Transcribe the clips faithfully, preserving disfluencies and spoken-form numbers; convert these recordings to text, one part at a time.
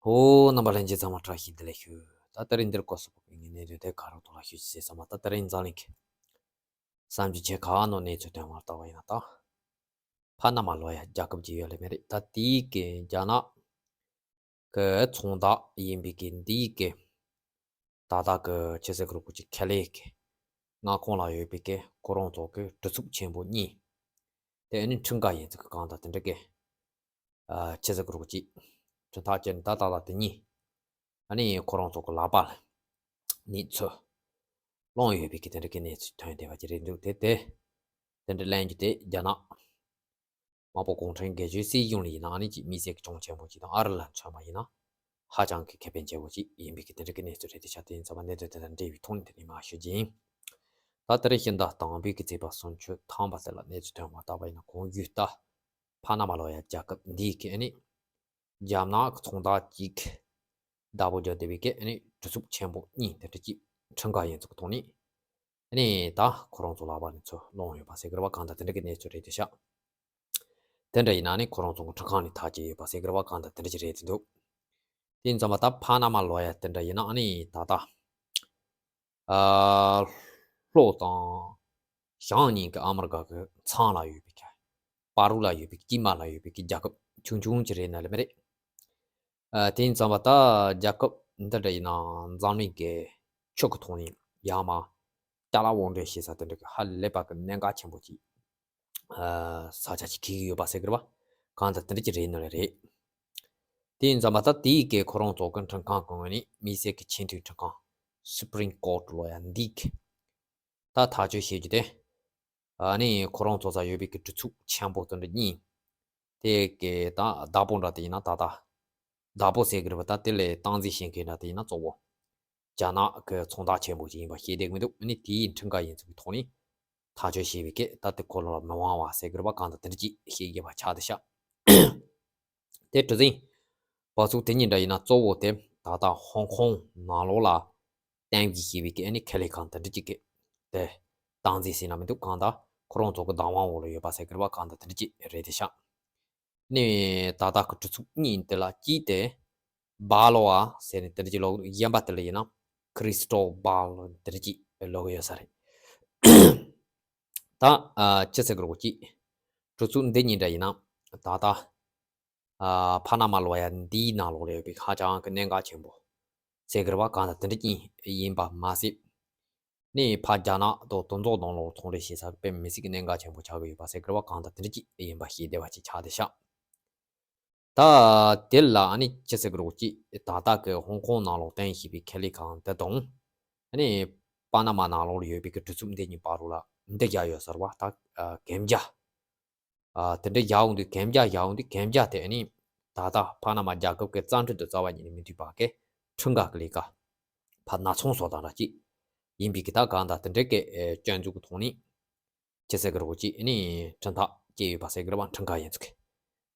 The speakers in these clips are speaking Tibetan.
ཧོ། རྣམ་པ་ལྷན་རྒྱས་ཚང་མ་བཀྲ་ཤིས་བདེ་ལེགས་ཞུ། ད་དེ་རིང་འདིར་སྐོར་སོགས་ཀྱི་ངའི་གནས་དོན་དེ་ག་རུ་ཐོག་ལ་ཞུ་ཞེས་བསམ་པ། ད་དེ་རིང་འཛམ་གླིང་གི་བསམ་རྒྱུ་ཆེ་ཁག་ནོ་གནས་ཚུལ་དོན་མར་བལྟ་བ་ཡིན་ན། ད་ཕ་ན་མ་ལོ་ཡ་རྒྱལ་ཁབ་ཅིག་ཡོད་ལེ་མེ་རེད། ད་དེའི་གི་རྒྱ་ནག་གི་ཚོང་བདག་ཡིན་པའི་གི་འདིའི་གི་ད་ལྟ་གི་ཆི་ཟེར་གི་རུ་གུ་ཅིག་ཁེ་ལས་གི་མངའ་ཁོངས་ལ་ཡོད་པའི་གི་ཁོ་རང་ཚོ་གི་གྲུ་ཚུགས་ཆེན་པོ་གཉིས། དེ་ཨ་ནི་ཁྲིམས་འགལ་ཡིན་ཚུལ་གི་གང་དང་དེ་འདྲ་གི་ཨ་ཆི་ཟེར་གི་རུ་གུ་ཅིག་ཁྲིམས་ཐག་བཅད་ནས། ད་ད་ལྟ་དེ་གཉིས་ཨ་ནི་ཁོ་རང་ཚོ་གི་ལག་པ་ལ་ནི་ཚུར་ལོང་ཡོད་པའི་གི་དེ་འདྲ་གི་གནས་ཚུལ་ཐོན་བསྡད་པ་ཅིག་རེད་འདུག་དེ་དེ་དེ་འདྲ་ལན་གྱི་དེ་རྒྱ་ནག་དམར་པོ་གུང་ཁྲན་སྒེར་གཅོད་སྲིད་གཞུང་ལ་ཡིན་ན་ཨ་ནི་ཅིག་དམིགས་བསལ་གྱི་གྱོང་ཆེན་པོ་ཅིག་དང་། ཨ་རི་ལ་མཚོན་པ་ཡིན་ན་ཧ་ཅང་གི་ཁེ་ཕན་ཆེ་བོ་ཅིག་ཡིན་པའི་གི་དེ་འདྲ་གི་གནས་ཚུལ་རེད་དེ་ཤག་དེ་ཡིན་ཙང་མ་གནད་དོན་དེ་དང་འབྲེལ་བའི་ཐོག་ནས་དེ་ནས་མར་ཞུ་རྒྱུ་ཡིན། ད་དེ་རིང་ཕྱི་ཟླ་དང་པོའི་གི་ཚེས་པ་སུམ་ཅུ་ཐམ་པ་དེ་ལ་གནས་ཚུལ་ཐོན་པ་ལྟ་བ་ཡིན་ན། གོང་ཞུས་ལྟར་ཕ་ན་མ་ལོ་ཡ་རྒྱལ་ཁབ་འདིའི་གི་ཨ་ནི་རྒྱ་ནག་གི་ཚོང་བདག་ཅིག་བདག་པོ་རྒྱག་བསྡད་པའི་གི་ཨ་ནི་གྲུ་ཚུགས་ཆེན་པོ་གཉིས་དེ་འདྲ་ཅིག་ཁྲིམས་འགལ་ཡིན་ཚུལ་གི་ཐོག་ནས་ཨ་ནི་ད་ཁོ་རང་ཚོ་ལག་པ་ནས་ཚུར་ལོང་ཡོད་པ་ཟེར་གི་རེད་པ། གང་ལྟར་དེ་འདྲ་གི་གནས་ཚུལ་རེད་དེ་ཤག་དེ་འདྲ་ཡིན་ན་ཨ་ནི་ཁོ་རང་ཚོ་གི་ཁྲིམས་ཁང་ནས་ཐག་བཅད་ཡོད་པ་ཟེར་གི་རེད་པ། གང་ལྟར་དེ་འདྲ་ཅིག་རེད་དེ་འདུག་དེ་ཡིན་ཙང་མ་ད་ཕ་ན་མ་ལོ་ཡ་དེ་འདྲ་ཡིན་ན་ཨ་ནི་ད་ལྟ་ཨ་ལྷོ་དང་བྱང་གཉིས་ཀྱི་ཨ་མི་རི་ཀ་གི་མཚམས་ལ་ཡོད་པའི་གི་བར་རུ་ལ་ཡོད་པའི་གི་དཀྱིལ་མ་ལ་ཡོད་པའི་གི་རྒྱལ་ཁབ་ཆུང་ཆུང་ཅིག་རེད་ན་ལེ་མི་རེད། ཨ་དེ་ཡིན་ཙང་མ་ད་རྒྱལ་ཁབ་འདི་འདྲ་ཡིན་ན་འཛམ་གླིང་གི་ཆོས་ཀྱི་ཐོག་ནས་ཡར་མར་ཅ་ལག་དབོར་འདྲེན་བྱེད་ས་དེ་འདྲ་གི་ཧ་ལས་པ་གི་གནད་འགག་ཆེན་པོ་ཅིག་ཨ་ས་ཆ་ཞིག་འཁེལ་གི་ཡོད་པ་ཟེར་གི་རེད་པ། གང་ལྟར་དེ་འདྲ་ཅིག་རེད་ན་ལེ་རེད། དེ་ཡིན་ཙང་མ་ད་དེའི་གི་ཁོ་རང་ཚོ་གི་ཁྲིམས་ཁང་གི་ངོས་ནས་དམིགས་བསལ་གྱི་ཆེས་མཐོའི་ཁྲིམས་ཁང་Supreme Court་ལོ་ཡ་འདི་གི་ད་ཐག་གཅོད་བྱེད་རྒྱུ་དེ། ཨ་ནི་ཁོ་རང་ཚོ་ས་ཡོད་པའི་གི་གྲུ་ཚུགས་ཆེན་པོ་དེ་འདྲ་གཉིས། དེ་གི་ད་བདག་པོ་འདྲ་དེ་ཡིན་ན་ད་ལྟ་བདག་པོ་ཟེར་གི་རེད་པ། ད་དེ་ལས་སྟངས་འཛིན་བྱེད་མཁན་འདྲ་དེ་ཡིན་ན་གཙོ་བོ་རྒྱ་ནག་གི་ཚོང་བདག་ཆེན་པོ་ཞིག་ཡིན་པ་ཤེས་བསྡད་མི་འདུག་ཨ་ནི་དེའི་ཁྲིམས་འགལ་ཡིན་ཚུལ་གྱི་ཐོག་ནས་ཐག་གཅོད་བྱས་པའི་སྐད། ད་དེ་ཁོ་ལ་མི་དབང་བ་ཟེར་གི་རེད་པ། གང་ལྟར་དེ་འདྲ་ཅིག་བཤད་རྒྱུ་བ་ཆགས་བསྡད་ཤག་དེ་གྲུ་གཟིངས་བ་ཚུགས་དེ་གཉིས་འདྲ་ཡིན་ན་གཙོ་བོ་དེ་ད་ལྟ་ཧོང་ཀོང་ནང་ལོགས་ལ་གཏན་འཁེལ་བྱས་པའི་གི་ཨ་ནི་ཁེ་ལས་ཁང་དེ་འདྲ་ཅིག་གི་དེ་སྟངས་འཛིན་ཟེར་ན་མི་འདུག་གང་ལྟར་ཁོ་རང་ཚོ་གི་བདག་དབང་འོག་ལ་ཡོད་པ་ཟེར་གི་རེད་པ། གང་ལྟར་དེ་འདྲ་ཅིག་རེད་དེ་ཤག་ནས་ད་ལྟ་གི་གྲུ་ཚུགས་གཉིས་དེ་ལ་གཅིག་དེ་སྦ་ལོ་ཨ་ཟེར་ནས་དེ་འདྲ་ཅིག་ལོག་གཞན་པ་དེ་ལ་ཡིན་ན་Crystal Ball་དེ་འདྲ་ཅིག་ལོག་ཡོད་ས་རེད། ད་ཨ་ཅི་ཟེར་གི་རེད་གོ་ཅིག་གྲུ་ཚུགས་འདི་གཉིས་འདྲ་ཡིན་ན་ད་ལྟ་ཨ་ཕ་ན་མ་ལོ་ཡ་འདིའི་ནང་ལོགས་ལ་ཡོད་པའི་ཧ་ཅང་གི་གནད་འགག་ཆེན་པོ་ཟེར་གི་རེད་པ། གང་ལྟར་དེ་འདྲ་ཅིག་ཡིན་པ་མ་ཟད། ནས་ཕ་རྒྱ་ནག་དང་དེ་ཚོ་ནང་ལོགས་ཚོང་འབྲེལ་བྱེད་ས་དཔེ་མི་སྲིད་ཀྱི་གནད་འགག་ཆེན་པོ་ཆགས་ཀྱི་ཡོད་པ་ཟེར་གི་རེད་པ། གང་ལྟར་དེ་འདྲ་ཅིག་ཡིན་པ་ཤེས་བདེ་བ་ཅིག་ཆགས་བསྡད་ཤག་ད་དེ་ལ་ཨ་ནི་ཅི་ཟེར་གི་རེད་གོ་ཅིག་ད་ལྟ་གི་ཧོང་ཀོང་ནང་ལོགས་གཏན་འཁེལ་བའི་ཁེ་ལས་ཁང་དེ་དང་། ཨ་ནི་པ་ན་མ་ནང་ལོགས་ལ་ཡོད་པའི་གི་གྲུ་ཚུགས་འདི་གཉིས་བར་རུ་ལ་འདི་བརྒྱབ་ཡོད་ས་རེད་པ། ད་གན་རྒྱ་ཨ་དེ་འདྲ་བཞག་འོང་དུས། གན་རྒྱ་བཞག་འོང་དུས། གན་རྒྱ་དེ་ཨ་ནི་ད་ལྟ་ཕ་ན་མ་རྒྱལ་ཁབ་ཀྱི་རྩ་ཁྲིམས་དང་རྩ་བ་ཉིད་ནས་མི་མཐུན་པ་གི་ཁྲིམས་འགལ་གྱི་ལས་ཀ་ཕར་ནག་ཚོང་བཟོ་སྟངས་འདྲ་ཅིག་ཡིན་པའི་གི་ད་གང་ལྟར་དེ་འདྲའི་གི་ཨེ་སྐྱོན་འཛུགས་ཀྱི་ཐོག་ནས་ཅི་ཟེར་གི་རེད་གོ་ཅིག་ཨ་ནི་ཁྲིམས་ཐག་བཅད་ཡོད་པ་ཟེར་གི་རེད་པ། ཁྲིམས་འགལ་ཡིན་ཚུལ་གི་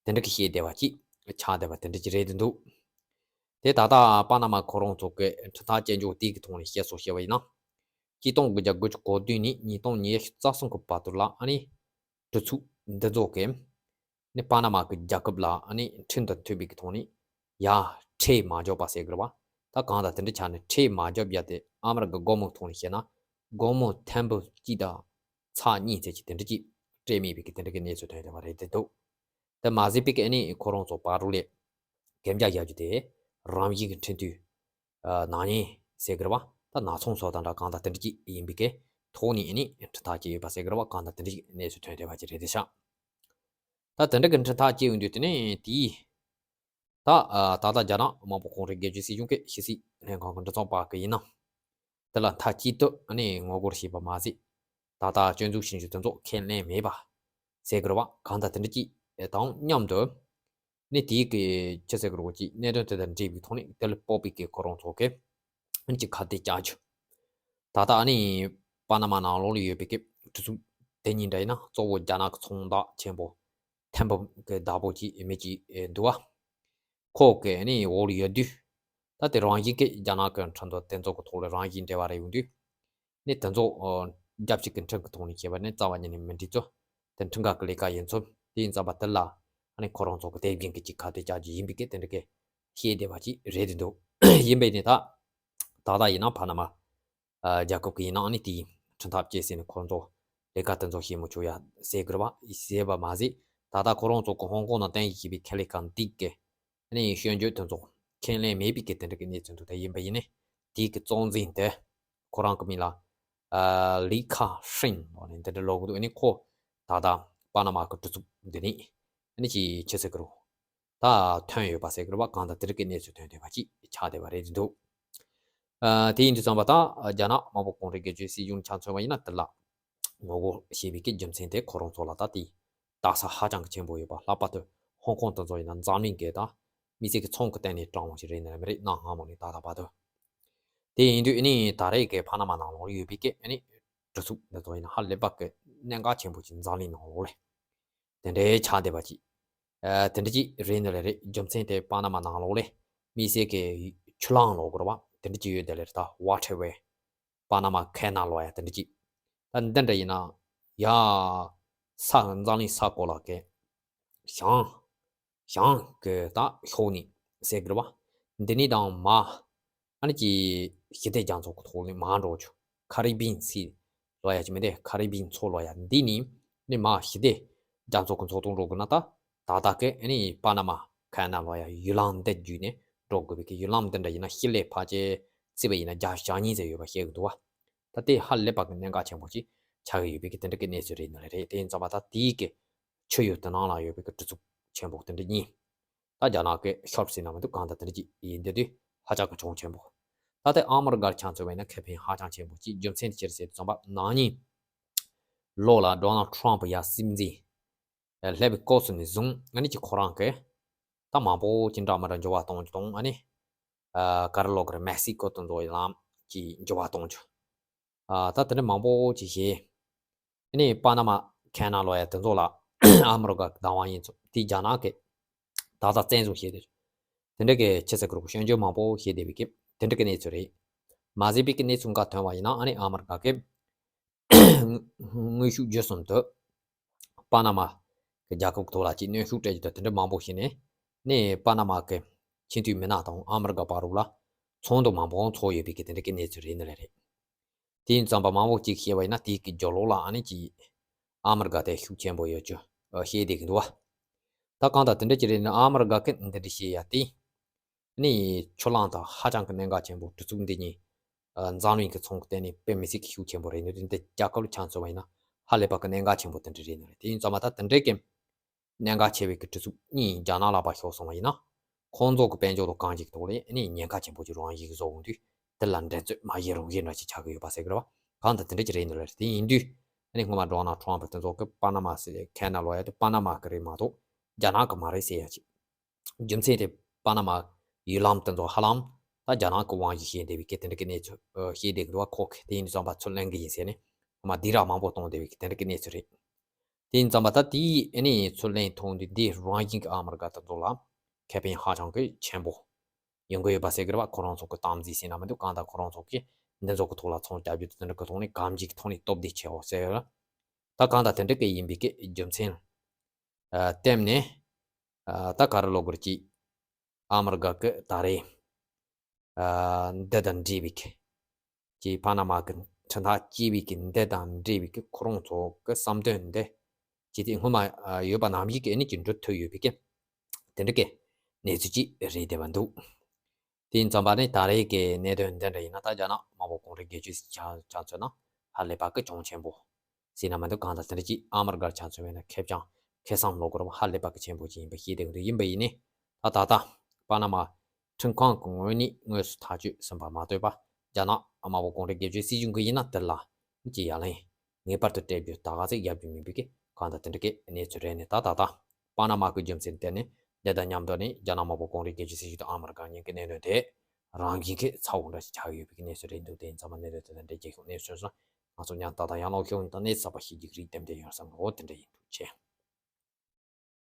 དེ་འདྲ་གི་བཤད་བསྡད་པ་ཅིག་ཆགས་བསྡད་པ་དེ་འདྲ་ཅིག་རེད་དེ་འདུག་དེ་ད་ལྟ་པ་ན་མ་ཁོ་རང་ཚོ་གི་ཁྲིམས་ཐག་བཅད་འཇོག་དེ་གི་ཐོག་ནས་བཤད་སྲོལ་བཤད་པ་ཡིན་ན། ཆིག་སྟོང་དགུ་བརྒྱ་དགུ་བཅུ་གོ་བདུན་ནས་ཉིས་སྟོང་ཉི་ཤུ་རྩ་གསུམ་གི་བར་དུ་ལ་ཨ་ནི་གྲུ་ཚུགས་འདི་ཚོ་གི་ནི་པ་ན་མ་གི་རྒྱལ་ཁབ་ལ་ཨ་ནི་ཁྲིམས་དང་མཐུན་པའི་གི་ཐོག་ནས་ཡ་ཁྲལ་མ་འཇོག་པ་ཟེར་གི་རེད་པ། ད་གང་ལྟར་དེ་འདྲ་ཆགས་ནས་ཁྲལ་མ་འཇོག་རྒྱུ་དེ་ཨ་མི་རི་ཀའི་སྒོར་མོའི་ཐོག་ནས་བཤད་ན་སྒོར་མོ་ཐེར་འབུམ་གཅིག་དང་ཚེག་གཉིས་ཙམ་ཅིག་དེ་འདྲ་ཅིག་སྤྲད་མེད་པའི་གི་དེ་འདྲ་གི་གནས་ཚུལ་ཐོན་བསྡད་པ་རེད་དེ་འདུག་དེ་མ་ཟད་པའི་གི་ཨ་ནི་ཁོ་རང་ཚོ་བར་རུ་ལ་གན་རྒྱ་བཞག་རྒྱུ་དེ་རང་བཞིན་གྱི་ཁྲིམས་མཐུན་ཨ་ནག་ཉེས་ཟེར་གི་རེད་པ། ད་ནག་ཚོང་བཟོ་སྟངས་འདྲ་གང་ལྟར་དེ་འདྲ་ཅིག་ཡིན་པའི་གི་ཐོག་ནས་ཨ་ནི་ཁྲིམས་ཐག་བཅད་ཡོད་པ་ཟེར་གི་རེད་པ། གང་ལྟར་དེ་འདྲ་ཅིག་གནས་ཚུལ་ཐོན་བསྡད་པ་ཅིག་རེད་དེ་ཤག་ད་དེ་འདྲ་གི་ཁྲིམས་ཐག་བཅད་ཡོང་དུས་དེ་ནས་དེའི་ད་ཨ་ད་ལྟ་རྒྱ་ནག་དམར་པོ་གུང་ཁྲན་སྒེར་གཅོད་སྲིད་གཞུང་གི་ཕྱི་སྲིད་ལྷན་ཁང་གི་མགྲིན་ཚབ་པ་གི་ཡིན་ན། དེ་ལ་མཐའ་གཅིག་ཏུ་ཨ་ནི་ངོ་རྒོལ་བྱས་པ་མ་ཟད། ད་ལྟ་སྐྱོན་འཛུགས་བྱེད་རྒྱུ་དེ་ཚོ་ཁས་ལེན་མེད་པ་ཟེར་གི་རེད་པ། གང་ལྟར་དེ་འདྲ་ཅིག་དང་མཉམ་དུ་ནི་དེའི་གི་ཅི་ཟེར་གི་རེད་གོ་ཅིག་གནད་དོན་དེ་དང་འབྲེལ་བའི་ཐོག་ནས་དེ་ལ་སྤོབས་པའི་གི་ཁོ་རང་ཚོ་གི་ཨ་ནི་ཅིག་ཁ་གཏད་བཅག་རྒྱུ། ད་ལྟ་ཨ་ནི་པ་ན་མ་ནང་ལོགས་ལ་ཡོད་པའི་གི་གྲུ་ཚུགས་དེ་གཉིས་འདྲ་ཡིན་ན་གཙོ་བོ་རྒྱ་ནག་གི་ཚོང་བདག་ཆེན་པོ་ཐེར་འབུམ་གི་བདག་པོ་ཅིག་མི་ཅིག་འདུག་པ། ཁོ་གི་ནི་འོག་ལ་ཡོད་དུས། ད་དེ་རང་བཞིན་གྱིས་རྒྱ་ནག་གི་ཁྲིམས་དང་དེ་ཚོ་གི་ཐོག་ལ་རང་བཞིན་འབྲེལ་བ་རེ་ཡོང་དུས། ནི་དེ་ཚོ་ཨ་རྒྱལ་སྤྱི་གི་ཁྲིམས་ཀྱི་ཐོག་ནས་བཤད་པ་ནི་རྩ་བ་ཉིད་ནས་མི་འགྲིག་ཚུལ། དེ་ཁྲིམས་འགལ་གྱི་ལས་ཀ་ཡིན་ཚུལ། དེ་ཡིན་ཙང་མ་དེ་ལ་ཨ་ནི་ཁོ་རང་ཚོ་གི་དེ་བཞིན་གྱི་ཅིག་ཁ་གཏད་བཅག་རྒྱུ་ཡིན་པའི་གི་དེ་འདྲ་གི་ བཤད་བསྡད་པ་ཅིག་རེད་འདུག་ཡིན་པས་ནི་ད། ད་ལྟ་ཡིན་ན་པ་ན་མ། ཨ། རྒྱལ་ཁབ་ཀྱི་ཡིན་ནའང་ནི་དེའི་ཁྲིམས་ཐག་བཅད་ཟིན་ནས་ཁོ་ཚོ་ལས་ཀ་དེ་ཚོ་བྱེད་མི་ཆོག་ཡ་ཟེར་དགོས་པ་ཟེར་བ་མ་ཟད། ད་ལྟ་ཁོ་རང་ཚོ་གི་ཧོང་ཀོང་ནང་བསྟན་གྱི་བྱེད་པའི་ཁེ་ལས་ཁང་འདི་གི་ནི་སྐྱོན་བརྗོད་དེ་ཚོ་ཁས་ལེན་མེད་པའི་གི་དེ་འདྲ་གི་གནས་ཚུལ་འདུག་དེ་ཡིན་པ་ཡིན་ནི་དེའི་གི་གཙོ་འཛིན་དེ་ཁོ་རང་གི་མིང་ལ། ཨ། ལི་ཁ་ཧྲིན་ལོ་ནི་འདི་འདྲ་ལོ་གི་འདུག་ཨ་ནི་ཁོ་ད་ལྟ་པ་ན་མ་གི་གྲི་ཚུགས་འདི་ནི་ཨ་ནི་ཅི་ཆི་ཟེར་གི་རུ། ད་ཐོན་ཡོད་པ་ཟེར་གི་རེད་པ། གང་ལྟར་དེ་རིགས་ཀྱི་གནས་ཚུལ་ཐོན་བསྡད་པ་ཅིག་ཆགས་བསྡད་པ་རེད་འདུག་ཨ། དེ་ཡིན་དུས་ཙམ་པ་ད་རྒྱ་ནག་དམར་པོ་གུང་ཁྲན་སྒེར་གཅོད་སྲིད་གཞུང་ཆ་མཚོན་པ་ཡིན་ན་དེ་ལ་ངོ་རྒོལ་བྱེད་པའི་གི་རྒྱུ་མཚན་དེ་ཁོ་རང་ཚོ་ལ་ད་དེ་རྟགས་ཧ་ཅང་གི་ཆེན་པོ་ཡོད་པ། ལྷག་པར་དུ་ཧོང་ཀོང་དེ་ཚོ་ཡིན་ན་འཛམ་གླིང་གི་ད་མི་སེར་གི་ཚོང་གི་སྟེང་ནས་དྲངས་པ་ཞིག་རེད་ནི་མི་རེད། གནའ་སྔ་མོ་ནས་ད་ལྟ་བར་དུ། དེ་ཡིན་དུས་ཨ་ནི་ད་རེས་ཀྱི་པ་ན་མ་ནང་ལོགས་ཡོད་པའི་གི་ཨ་ནི་གྲི་ཚུགས་འདི་ཚོ་ཡིན་ན་ཧ་ལས་པ་གི་གནད་འགག་ཆེན་པོ་ཅིག་འཛམ་གླིང་ནང་ལོགས་ལ། དེ་འདྲའི་ཆགས་བསྡད་པ་ཅིག་ཨ། དེ་འདྲ་ཅིག་རེད་ནི་ལས་རེད། རྒྱུ་མཚན་དེ་པ་ན་མ་ནང་ལོགས་ལས་མི་སེར་གི་ཆུ་ལང་ལོག་དགོས་པ་དེ་འདྲ་ཅིག་ཡོད་དེ་ལས་ད་ཝ་ཊར་ཝེ། པ་ན་མ་ཁེ་ན་ལོ་ཡ་དེ་འདྲ་ཅིག་ད་འདི་འདྲ་ཡིན་ན་ཡ་ས་འཛམ་གླིང་ས་གོ་ལ་གི་བྱང་བྱང་གི་ད་ཕྱོགས་ནས་ཟེར་དགོས་པ། འདི་ནས་དང་མ་ཨ་ནི་ཀྱི་ཞི་བདེ་རྒྱ་མཚོ་གི་ཐོག་ནས་མར་འགྲོ་ཆོག་ཁ་རི་བིན་སི་ལོ་ཡ་ཅི་མི་འདི་ཁ་རི་བིན་མཚོ་ལོ་ཡ་འདི་ནི་ནི་མ་ཞི་བདེ་རྒྱ་མཚོ་གི་མཚོ་གཏོང་འགྲོ་དགོས་ན་ད་ད་ལྟ་གི་ཨ་ནི་པ་ན་མ་ཁ་ན་ལོ་ཡ་ཡུལ་ལམ་འདི་བརྒྱུད་ནས་འགྲོ་དགོས་པའི་གི་ཡུལ་ལམ་འདི་འདྲ་ཡིན་ན་ཤི་ལེ་ཕལ་ཆེར་བརྩིས་པ་ཡིན་ན་བརྒྱ་ཞག་གཉིས་ཙམ་ཡོད་པ་བཤད་གི་འདུག་བ། ད་དེ་ཧ་ལས་པ་གི་གནད་འགག་ཆེན་པོ་ཅིག་ཆགས་ཀྱི་ཡོད་པའི་གི་དེ་འདྲ་གི་གནས་ཚུལ་རེད་ནི་རེད། དེ་ཡིན་ཙང་མ་ད་དེའི་གི་ཆུ་ཡུར་དེ་ནང་ལ་ཡོད་པའི་གི་གྲི་ཚུགས་ཆེན་པོ་དེ་འདྲ་གཉིས། ད་རྒྱ་ནག་གི་ཤོབ་ཟིན་ན་མི་འདུག་གང་ལྟར་དེ་འདྲ་ཅིག་ཡིན་དེ་དུས་ཧ་ཅང་གི་གྱོང་ཆེན་པོ། ད་ལྟའི་ཨ་མི་རི་ཀར་ཆ་མཚོན་པ་ཡིན་ན་ཁེ་ཕན་ཧ་ཅང་ཆེན་པོ་ཅིག་རྒྱུ་མཚན་དེ་ཅི་རེད་ཟེར་དུས་ཙམ་པ་ན་ནིང་ལོ་ལ་ཌོ་ནལ་ཊམ་ཕ་ཡ་སྲིད་འཛིན་སླེབས་པའི་སྐབས་སུ་ནས་བཟུང་ཨ་ནི་ཅིག་ཁོ་རང་གི་ད་མང་པོ་ཅིག་འདྲ་མི་འདྲ་འགྱུར་བ་གཏོང་རྒྱུ་དང་ཨ་ནི་ཨ་ག་རེ་ལབ་དགོས་རེད། མེག་སི་ཀོ་དེ་ཚོ་ཡི་ལམ་གྱི་འགྱུར་བ་གཏོང་རྒྱུ། ཨ་ད་དེ་འདྲ་མང་པོ་ཅིག་བྱས། ཨ་ནི་པ་ན་མ་ཁེ་ན་ལོ་ཡ་དེ་ཚོ་ལ་ཨ་མི་རི་ཀ་གི་བདག་དབང་ཡིན་ཚུལ་དེ་རྒྱ་ནག་གི་ད་ལྟ་བཙན་བཟུང་བྱས་ཏེ། དེ་འདྲ་གི་ཆི་ཟེར་དགོས་རེད། སྐྱོན་བརྗོད་མང་པོ་བྱས་བསྡད་པའི་གི་དེ་འདྲ་གི་གནས་ཚུལ་རེད། མ་ཟད་པའི་གི་གནས་ཚུལ་འགའ་ཐོན་པ་ཡིན་ན་ཨ་ནི་ཨ་མི་རི་ཀ་གི་དངོས་ཤུགས་བརྒྱུད་གསུམ་དུ་པ་ན་མ་གི་རྒྱལ་ཁབ་ཀྱི་ཐོག་ལ་ཅིག་གནོན་ཤུགས་སྤྲད་རྒྱུ་དང་དེ་འདྲ་མང་པོ་བྱས་ནས་ནི་པ་ན་མ་གི་ཆེས་མཐོའི་མི་སྣ་དང་ཨ་མི་རི་ཀ་བར་ལ་ཚོགས་འདུ་མང་པོ་འཚོགས་ཡོད་པའི་གི་དེ་འདྲ་གི་གནས་ཚུལ་རེད་ནི་རེད། དེ་ཡིན་ཙང་པ་མང་པོ་ཅིག་བཤད་པ་ཡིན་ན་དེའི་གི་རྒྱབ་ལོགས་ལ་ཨ་ནི་ཅིག་ཨ་མི་རི་ཀ་དེ་ཤུགས་ཆེན་པོ་ཡོད་རྒྱུ་བཤད་བསྡད་གི་འདུག་བ། ད་གང་ལྟར་དེ་འདྲ་ཅིག་རེད་ནི་ཨ་མི་རི་ཀ་གི་འདི་འདྲ་བཤད་ཡ་དེ། ནི་ཆུ་གླང་དང་ཧ་ཅང་གི་གནད་འགག་ཆེན་པོ་གྲི་ཚུགས་འདི་གཉིས། ཨ་འཛམ་གླིང་གི་ཚོང་གི་སྟེང་ནས་དཔེ་མི་སྲིད་ཀྱི་ཤུགས་ཆེན་པོ་རེད་ནི་རེད། འདི་རྒྱལ་ཁབ་ལ་ཆ་མཚོན་པ་ཡིན་ན་ཧ་ལས་པ་གི་གནད་འགག་ཆེན་པོ་དེ་འདྲ་རེད་ནི་རེད། དེ་ཡིན་ཙང་མ་ད་དེ་འདྲའི་གི་གནད་འགག་ཆེ་བའི་གི་གྲི་ཚུགས་གཉིས་རྒྱ་ནག་ལ་ཕར་ཤོར་སོང་བ་ཡིན་ན། ཁོང་ཚོ་གི་དཔལ་འབྱོར་དང་གང་ཅིག་ཐོག་ལ་ཨ་ནི་ཉེན་ཁ་ཆེན་པོ་ཅིག་རང་བཞིན་གྱིས་བཟོ་འོང་དུས་དེ་ལ་འགྲན་རྩོད་མ་བྱེད་རོགས་བྱེད་འདྲ་ཅིག་ཆགས་ཀྱི་ཡོད་པ་ཟེར་གི་རེད་བ། གང་ལྟར་དེ་འདྲ་ཅིག་རེད་ནི་རེད། དེ་ཡིན་དུས་ཨ་ནི་སྔོན་མ་ཌོ་ནལ་ཊམ་ཕ་དེ་ཚོ་གི་པ་ན་མ་ཟེར་ཁེ་ན་ལོ་ཡ་དེ་པ་ན་མ་གི་རེད་མ་གཏོགས་རྒྱ་ནག་གི་མ་རེད་ཟེར་ཡ་ཅིག་རྒྱུ་མཚན་དེ་པ་ན་མ་ཡུལ་ལམ་དེ་ཚོ་ཧ་ལམ་ད་རྒྱ་ནག་གི་དབང་གིས་བྱས་བསྡད་པའི་སྐད་དེ་འདྲ་གི་གནས་ཚུལ་ཨ་བཤད་བསྡད་གི་འདུག་བ། ཁོ་གི་དེ་ཡིན་དུས་ཙམ་པ་ཚུར་ལེན་གི་ཡིན་ཟེར་ནས་ཧ་མ་སྡིགས་ར་མང་པོ་གཏོང་བསྡད་པའི་སྐད་དེ་འདྲ་གི་གནས་ཚུལ་རེད། དེ་ཡིན་ཙམ་པ་ད་དེའི་ཨ་ནི་ཚུར་ལེན་ཐོག་འདི་འདི་རང་བཞིན་གྱི་ཨ་མི་རི་ཀ་དེ་ཚོ་ལ་ཁེ་ཕན་ཧ་ཅང་གི་ཆེན་པོ་ཡོང་གི་ཡོད་པ་ཟེར་གི་རེད་བ། ཁོ་རང་ཚོ་གི་དམ་འཛིན་ཟེར་ན་མི་འདུག་གང་ལྟར་ཁོ་རང་ཚོ་གི་འདི་ཚོ་གི་ཐོག་ལ་ཚོང་རྒྱག་རྒྱུ་དེ་འདྲ་གི་ཐོག་ནས་གང་ཅིའི་ཐོག་ནས་སྟབས་བདེ་ཆེ་བ་ཟེར་ཡོད་ར། ད་གང་ལྟར་དེ་འདྲ་གི་ཡིན་པའི་གི་རྒྱུ་མཚན་ཨ་བསྟན་ནས་ཨ་ད་ག་རེ་ལབ་དགོས་རེད། ཅིག་ཨ་མི་རི་ཀ་གི་ད་རེས་ཨ་འདི་དང་འབྲེལ་བའི་གི་ཅིག་པ་ན་མ་གི་ཁྲིམས་ཐག་བཅད་པའི་གི་འདི་དང་འབྲེལ་བའི་གི་ཁོ་རང་ཚོ་གི་བསམ་དོན་འདི་ཅིག་དེ་སྔོན་མ་ཨ་ཡོད་པ་ནམ་ཞིག་གི་ཨ་ནི་ཅིག་འགྲུབ་ཐུབ་ཡོད་པའི་གི་དེ་འདྲ་གི་གནས་ཚུལ་ཅིག་རེད་བསྡད་པ་འདུག་དེ་ཡིན་ཙམ་པ་ནི་ད་རེས་ཀྱི་གནད་དོན་འདི་འདྲ་ཡིན་ན་ད་རྒྱ་ནག་དམར་པོ་གུང་ཁྲན་སྒེར་གཅོད་ཅིག་ཆ་ཆ་མཚོན་ན་ཧ་ལས་པ་གི་གྱོང་ཆེན་པོ་ཟེར་ན་མི་འདུག་གང་ལྟར་དེ་འདྲ་ཅིག་ཨ་མི་རི་ཀར་ཆ་མཚོན་པས་ན་ཁེ་བྱང་ཁེ་བཟང་ལོ་སྐོར་བ་ཧ་ལས་པ་གི་ཆེན་པོ་ཅིག་ཡིན་པ་ཤེས་བསྡད་ཀྱི་འདུག་ཡིན་པ་ཡིན་ནི་ད་ད་ལྟ་པ་ན་མ་ཁྲིམས་ཁང་གི་ངོས་ནས་དངོས་སུ་ཐག་གཅོད་ཟིན་པ་མ་ལྟོས་པ་རྒྱ་ནག་དམར་པོ་གུང་ཁྲན་སྒེར་གཅོད་སྲིད་གཞུང་གི་ཡིན་ན་དེ་ལ་ཅིག་ཡ་ལན་ངེས་པར་དུ་སྤྲད་རྒྱུ་ད་ག་ཚད་རྒྱབ་རྒྱུ་མིན་པའི་གི་གང་ལྟར་དེ་འདྲ་གི་གནས་ཚུལ་རེད་ནི་ད་ད་ལྟ་པ་ན་མ་གི་རྒྱུ་མཚན་བརྟེན་ནས་འདི་དང་མཉམ་དུ་ནི་རྒྱ་ནག་དམར་པོ་གུང་ཁྲན་སྒེར་གཅོད་སྲིད་གཞུང་དང་ཨ་མི་རི་ཀ་གཉིས་ཀྱི་གནད་དོན་དེ་རང་བཞིན་གྱི་ཚ་བོ་འདྲ་ཞིག་ཆགས་ཡོད་པའི་གནས་ཚུལ་རེད་འདུག་དེ་ཡིན་ཙང་མ་གནད་དོན་དེ་དང་འབྲེལ་རྒྱལ་ཁབ་གནས་ཚུལ་སོགས་ང་ཚོ་ཉམས་ཏག་ཏག་ཡང་ལོག་ཤོག་ད་གནས་ཚུལ་གསར་པ་ཞིག་རྒྱུགས་རིགས་ཏན་ཏན་ཡོང་བསམ་གི་འོ་དེ་འདྲ་ཡིན་འདུག་ཆེ།